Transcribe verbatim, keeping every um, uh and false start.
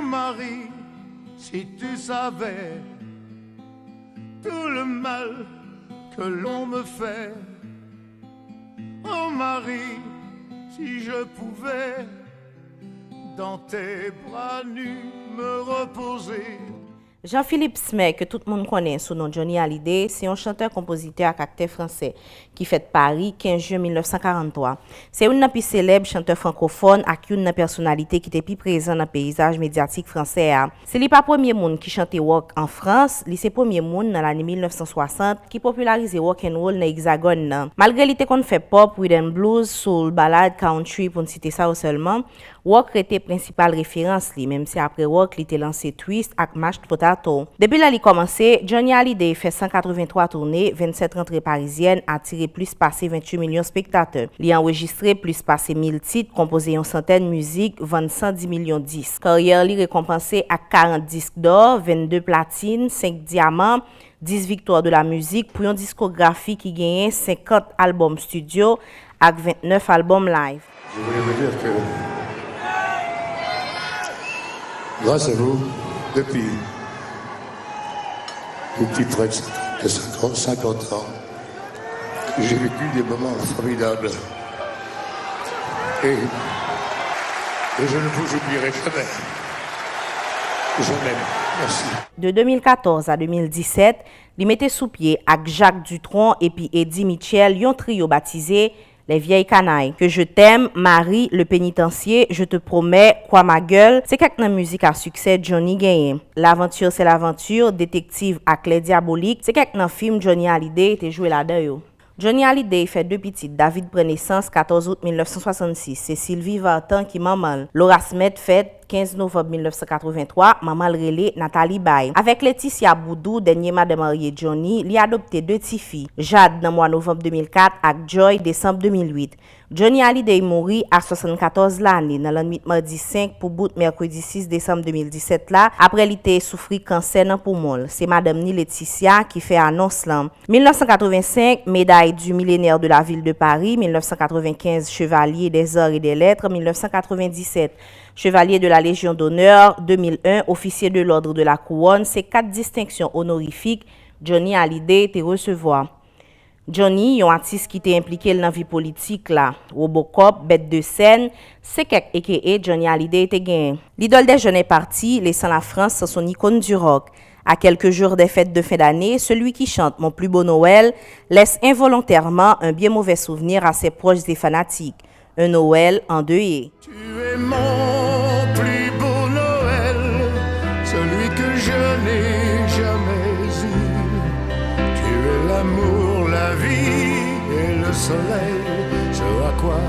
Marie, si tu savais tout le mal que l'on me fait. Oh Marie, si je pouvais dans tes bras nus me reposer. Jean-Philippe Smet, ke tout moun konnen sou non Johnny Hallyday, se yon chantè, konpozitè ak aktè fransè ki fèt Pari, kenz jen mil nèf san karant twa. Se youn nan pi selèb chantè frankofòn ak youn nan pèsonalite ki te pi prezan nan peyizaj medyatik fransè a. Si li pa premye moun ki chante wòk an Frans, li se premye moun nan lane mil nèf san swasant ki popilarize rock and roll nan Egzagòn nan. Malgre li te konn fè pop, rhythm and blues, soul, balad, country, pou n site sa yo sèlman, wòk rete prensipal referans li, menm si apre wòk li te lanse twist ak mashed potato. Depi lè li kòmanse, Johnny Hallyday fè san katrevenntwa toune, vennsèt rantre parizyèn, atire plis pase venntuit milyon spektatè. Li anrejistre plis pase mil tit, konpoze yon santèn mizik, vann san di milyon disk. Karyè li rekonpanse ak karant disk dò, vennde platin, senk dyaman, dis viktwa de la mizik pou yon diskografi ki genyen senkant albòm estidyo ak ventnèf albòm live. Je voulais vous dire que grâce à vous, depuis, depuis près de cinquante, cinquante ans, j'ai vécu des moments formidables. Et, et je ne vous oublierai jamais. Jamais. Merci. De de mil katòz a de mil disèt, li mete sou pye ak Jacques Dutronc epi Eddy Mitchell yon triyo batize Les Vieilles Canailles. Que je t'aime, Marie, Le Pénitencier, Je te promets, Quoi ma gueule, se kèk nan mizik a siksè Johnny genyen. L'aventure c'est l'aventure, Détective ak Les Diaboliques, se kèk nan fim Johnny Hallyday te jwe ladan yo. Johnny Hallyday fè de pitit, David pran nesans katòz out mil nèf san swasannsis, se Sylvie Vartan ki manman l. Laura Smet fèt kenz novanm mil nèf san katrevenntwa, manman l rele Nathalie Baye. Avèk Laetitia Boudou, dènye madan marye Johnny, li adopte de tifi, Jade nan mwa novanm de mil kat ak Joy desanm de mil uit. Johnny Hallyday mouri a swasannkatòz lane nan lannwit madi senk pou bout mèkredi sis desanm de mil disèt la, apre li te soufri kansè nan poumon l. Se madanm ni Laetitia ki fè anons lan. Mil nèf san katrevensenk, médaille du millénaire de la ville de Paris, mil nèf san katrevenkenz, Chevalier des Arts et des Lettres, mil nèf san katrevendiset, Chevalier de la Légion d'honneur, de mil en, Officier de l'Ordre de la Couronne, se kat distenksyon onorifik Johnny Hallyday te resevwa. Johnny, yon atis ki te enplike l nan vi politik la, Robocop, bèt de sèn, se kèk A K A Johnny Hallyday te genyen. L'idole des jeunes est partie, laissant la France sans son icône du rock. À quelques jours des fêtes de fin d'année, celui qui chante Mon plus beau Noël laisse involontairement un bien mauvais souvenir à ses proches et fanatiques. Un Noël endeuillé. Tu es mon plus beau Noël, celui que je n'ai jamais eu. Tu es l'amour, la vie et le soleil, ce à quoi